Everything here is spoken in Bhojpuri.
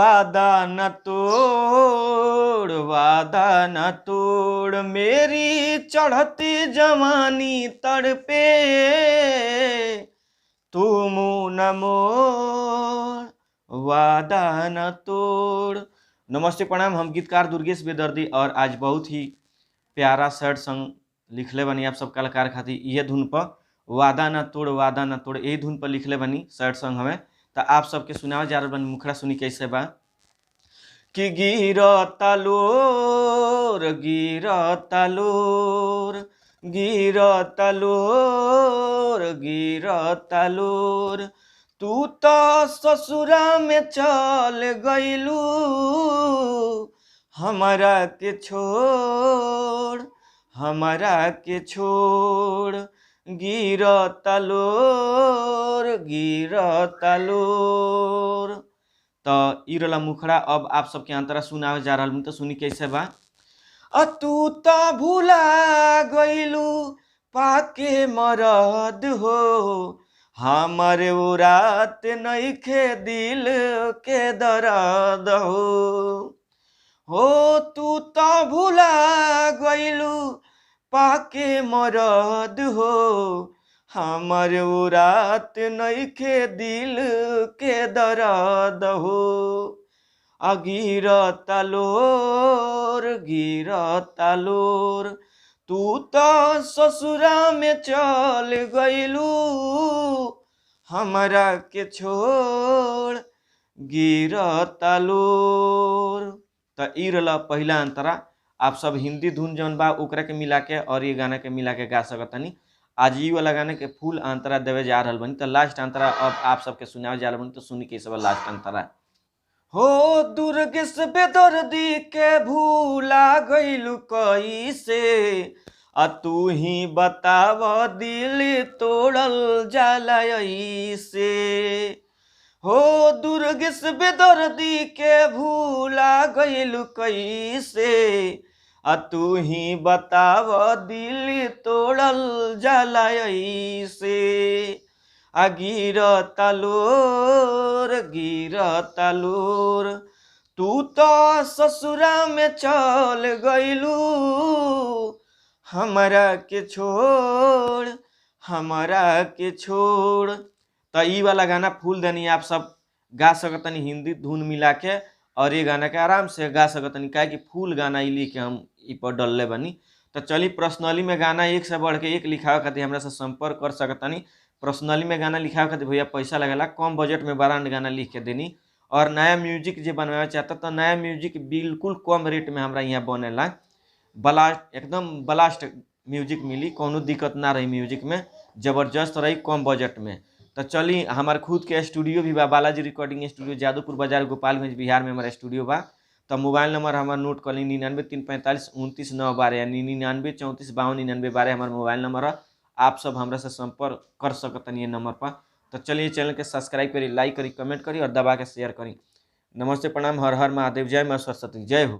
वादा न तोड़, वादा न तोड़, मेरी चढ़ती जवानी तड़पे, तू मुँह न मोड़, वादा न तोड़। नमस्ते, प्रणाम। हम गीतकार दुर्गेश बेदर्दी और आज बहुत ही प्यारा सैड सॉन्ग लिखले बनी आप सब कलाकार खातिर। इहे धुन पर वादा न तोड़, वादा न तोड़, यही धुन पर लिखले बनी सैड सॉन्ग हमें। तो आप सबके सुनावे जा रहल बनी। मुखड़ा सुनी कैसे बा कि गिरता लोर, गिरता लोर, गिरता लोर, गिरता लोर, तू तो ससुरा में चल गइलू, हमरा के छोड़, हमरा के छोड़, गिरता लोर, गिरता लोर। तो ई रहला मुखड़ा। अब आप सबके अंतरा सुनावे जा रहल। तो सुनी कैसे बा। अ तू तो भुला गइलू पाके मरद हो, हमर उ रात नइखे दिल के दर्द हो तू तो भुला गइलू पाके मरद हो, हमर उ रात नइखे दिल के दर्द हो। आ गिरता लोर, गिरता लोर, तू तो ससुरा में चल गइलू, हमरा के छोड़, गिरता लोर। तो ई रहला पहिला अंतरा। आप सब हिंदी धुन जौन बा ओकरा के मिला के और ये गाना के मिला के गा सकतनी। आज ई वाला गाने के फुल अंतरा देवे जा रहल बनी। तो लास्ट अंतरा अब आप सबके सुनावे जा रहल बनी। तो सुनी के सब लास्ट अंतरा हो। दुर्गेश बेदर्दी के भूला गइलू कैसे, आ तू ही बताव दिल तोड़ल जाला ऐसे। हो दुर्गेश बेदर्दी के भूला गइलू कैसे, आ तू ही बताव दिल तोड़ल जाला ऐसे। आ गिरता लोर, गिरता लोर, तू तो ससुरा में चल गइलू, हमरा के छोड़, हमरा के छोड़। तो ई वाला गाना फूल देनी आप सब गा सकतनी हिंदी धुन मिला के और ये गाना के आराम से गा सकतनी, काहे कि फूल गाना ई लिख के हम ई पर डलले बनी। तो चली पर्सनली में गाना एक से बढ़ के एक लिखावे खातिर हमरा से संपर्क कर सकतनी। पर्सनली में गाना लिखावे खातिर भैया पैसा लगेला, कम बजट में ब्रांड गाना लिख के देनी। और नया म्यूजिक जो बनवावे चाहता तो नया म्यूजिक बिल्कुल कम रेट में हमरा यहाँ बनेला। ब्लास्ट, एकदम ब्लास्ट म्यूजिक मिली, कोनो दिक्कत ना रही म्यूजिक में, जबरदस्त रही कम बजट में। तो चली हमारे खुद के स्टूडियो भी बा, बालाजी रिकॉर्डिंग स्टूडियो, जादवपुर बाजार, गोपालगंज, बिहार में हमारा स्टूडियो बा। तो मोबाइल नंबर हमारा नोट कर ली, 99 3 45 29 9 12 यानी 99 34 52 99 12 हमारा मोबाइल नंबर है। आप सब हमरा से संपर्क कर सकतनी ये नंबर पर। तो चलिए चैनल के सब्सक्राइब करी, लाइक करी, कमेंट करी और दबा के शेयर करी। नमस्ते, प्रणाम, हर हर महादेव, जय माँ सरस्वती, जय हो।